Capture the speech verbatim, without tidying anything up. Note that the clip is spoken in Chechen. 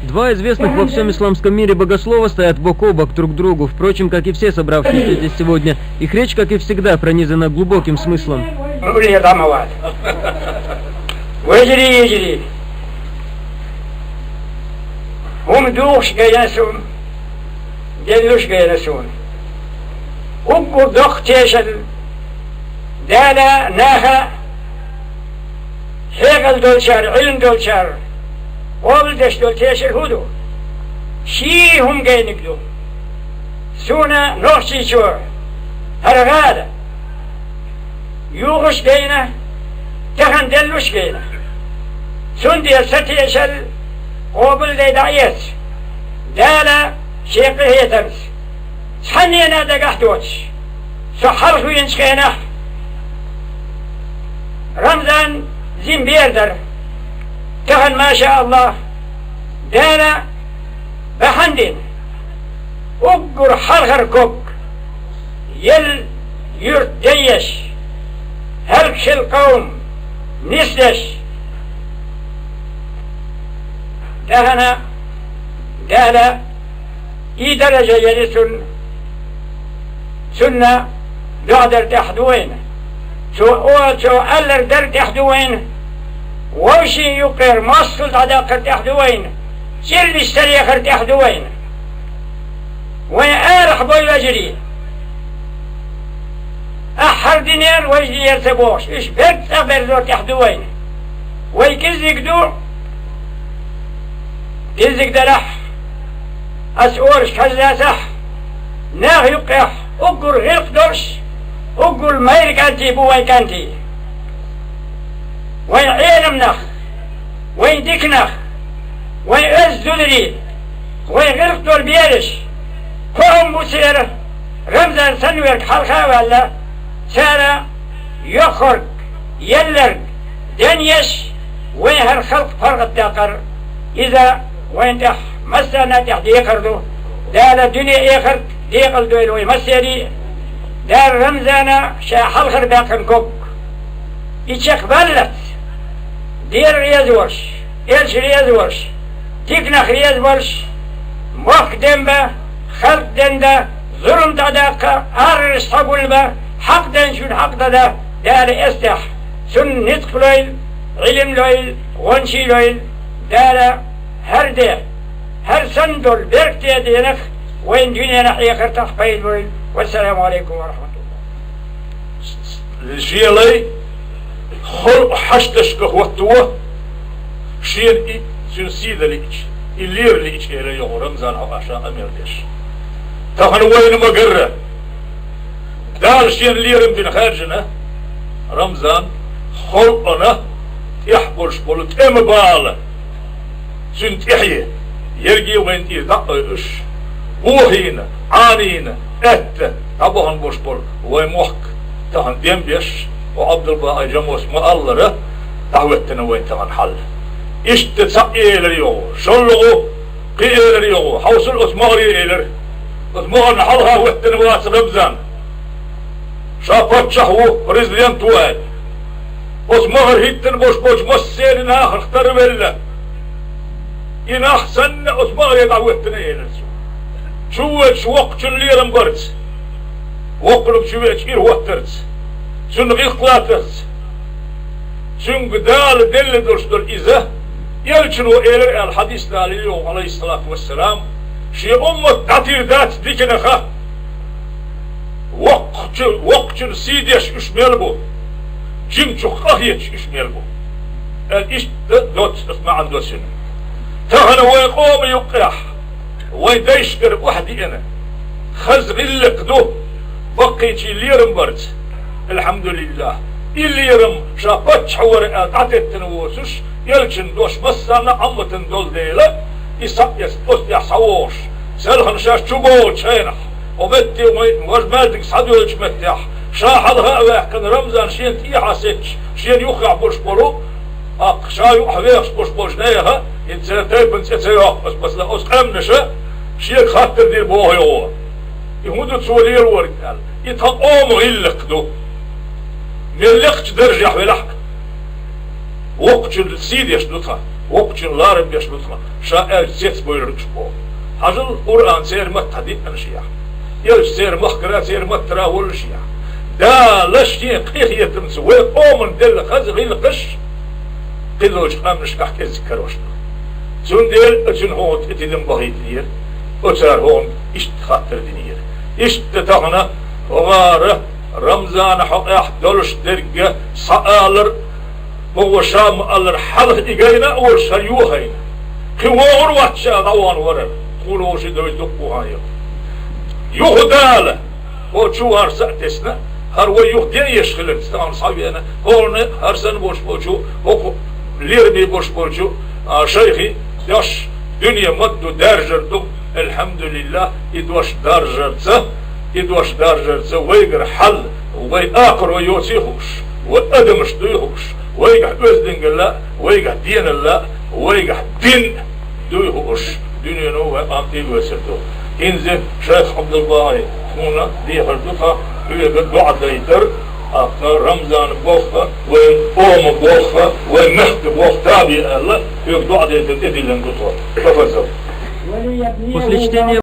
Два известных во всем исламском мире богослова стоят бок о бок друг другу, впрочем, как и все собравшиеся здесь сегодня. Их речь, как и всегда, пронизана глубоким смыслом. Вежарий, йижарий, хӀума дугӀуш гайна суна, деллуш гайна суна. Уггар доккха тешал Дала наха хьекъал долчара, Ӏилма долчара къобалдеш долу тешал хӀун ду? Ший хӀума гайниг ду. Суна Нохчийчоь, хӀара гӀала юхуш гайна, тахана деллуш гайна. Цундела сан тешал къобалдай дӀаэца, Дала Шен къинхетамца, цхьаннена дагахь доцуш, со хьалха вийначу хенахь Рамзан зин бер дара. Тахана, маша Аллах, Дала бахьана дина, уггар хьалхара ког, елла юрт ден еш, хӀаллакьхилла къовм нисдеш, тахана Дала и даража яри цунна, цунна дуьхьа дар тӀехь ду вайна. Цо, о, цо аллар дар тӀехь ду вайна. Вовшийн юккъера моссал дӀадаккхар тӀехь ду вайна. ЧӀирмиш ца лехар тӀехь ду вайна. Вайн арахь бой вежарий. Ахьар динера, вай динера ца бохуш, уьш берд цӀа берзор тӀехь ду вайна. Вай кӀезиг ду, кӀезиг дарахь, ас ораш хазласахь, нах юккъехь уггар гӀиркъ долуш, уггар майра кӀантий бу вайн кӀантий. Вайн Ӏеламнах, вайн диканах, вайн оьзда зударий, вайн гӀиркъ долу бераш, кхо хӀума бу церан, Рамзан санна верг хьалха а ваьлла, цара йоххург, елларг, ден еш, вайн хӀара халкъ паргӀатдаккхар, иза вайн тӀехь массарна тӀехь декхар ду. Дала дуьне-эхарт декъал дойла вай массерий а. Дала Рамзана ша хьалхара баьккхина ког и чекхбаллалц, Дела реза волуш, элча реза волуш, диканах реза волуш, мохк ден бан, халкъ ден дан, зурма дӀадаккха, арраш схьагулбан, хьакъ денчун хьакъ дан Дала эцнехь, цунна ницкъ лойла, Ӏилма лойла, гӀончий лойла. Дала хӀара де, хӀара санна долу беркате денах вайн дуьненахь, эхартахь пайда лойла. Вассаламу алейкум ва рахматуллах. Шен лай халкъ хьашташка хӀотто, шена и цуьнан сий дан лиъча, и лера лиъча, элира йогӀу Рамзан хьокъехь ша къамел деш. Тахана вайна ма-гарра, Дала шена лерам бина хаьржина, Рамзан халкъана тӀехь болуш болу тӀеман бала, цуьнан тӀаьхье, ерриге а вайна тӀера дӀа а ойуш, бохийна, Ӏанийна, аьтта дӀабахана болуш болу вайн мохк тахана дем беш, хӀо Ӏабдулбакъий Жамос ма-аллара, дӀахӀоьттина вайна тахана хьал. Иштта цхьаъ элира йогӀу, шоллагӀа кхин элира йогӀу, хьовсал оцу могӀаре элира. Оцу могӀарна хьалха хӀоьттина вац Рамзан. Ша паччахь ву, президент ву аьлла. Оцу могӀара хӀиттина болуш болчу массеран нахах тарвелла, и нах санна оцу могӀаре дӀахӀоьттина элира цо. Чувоьдуш воккхачун лерам барца, воккханиг чувеача ира хӀоттарца, цунна гӀиллакх латтарца, цуьнга Дала делла долуш долу иза, элчано элира аьлла хьадис далийна йогӀу, алейхиссалату вассалам, шен уммат дӀатийр дац диканах. Воккхачу-, воккхачун сий деш уьш мел бу, жимачух къахеташ уьш мел бу. Э, иштта доцу, ас маьӀна доцуьнан. Тахана вайн къоман юккъехь, вайн дайшкара охьадеана хаза гӀиллакх ду, баккхийчийн лерам барца. Алхьамдулиллах. И лерам ша паччахь вара аьлла дӀатеттина воцуш, элчан дош массарна а Ӏамматан долу дела, и схьаэцна оцу тӀехь схьавогӀуш, селхана шаьш чубогӀучу хенахь, оцу метте вай важа маьждиг схьадоьллучу меттехь, ша хьалха а ваьккхина, Рамзан шена тӀехьа сетташ, шена юххехь болуш болу, тӀаккха ша юкъахь вехаш болуш болчу нехан, и церан тайпана цӀе ца йоккху аса, масала, оцу къаьмнаша шега хаттар дира боху йогӀу. И хӀун ду цо лелориг аьлла? И тхан къоман гӀиллакх ду. Мел лекхачу даржехь велахь а, воккхачун сий деш ду тхан. Вокхачун ларам беш бу тхо, ша аьлча цец бойлуш бу. Хьажал, Къуръан церан маттахь диъанаш яхь. Элча церан махкара, церан маттара воллуш яхь. Дала шен къинхетамца вай къоман делла хаза гӀиллакхаш кхидолчу къаьмнашкахь кӀезиг карош ду. Цундела оцунна хьуна тӀе тидам бахийтинера, оцара хьуна иштта хаттар динера. Иштта тахана хӀара Рамзана хьокъехь долуш дерг схьаалар, боху ша ма-аллара, хьалха и гайна а волуш, хӀара юхайна. Кхин вогӀур вац ша дӀавахана варар, тхуна вовшийн девза дуккха ву хьан яху. Юха Дала, хӀо чу варса а тесна, хӀара вай юха ден еш хиларца тахана схьавеана, хӀорна хӀара санна болуш болчу, хӀокху лераме болуш болчу, а, шайхи дош дуьне ма-дду, даьржар ду, АлхьамдулиллахӀ, и дош даржарца, и дош даржарца вайгара хьал, вай акхаро йоций хууш, вай адамаш дуй хууш, вайгахь оьздангалла, вайгахь деналла, вайгахь дин дуй хууш, дуьнено вай къам тӀе а воьсур ду. ХӀинца шайх Ӏабдулбакъи, хьуна дехар ду тхан хьоьга доӀа дайтар, тхан Рамзан бохха, вайн къоман бохха, вайн мехкан бохха табе аьлла, хьоьга доӀа дайтар тӀедиллина ду тхо. Тхо фазал. После чтения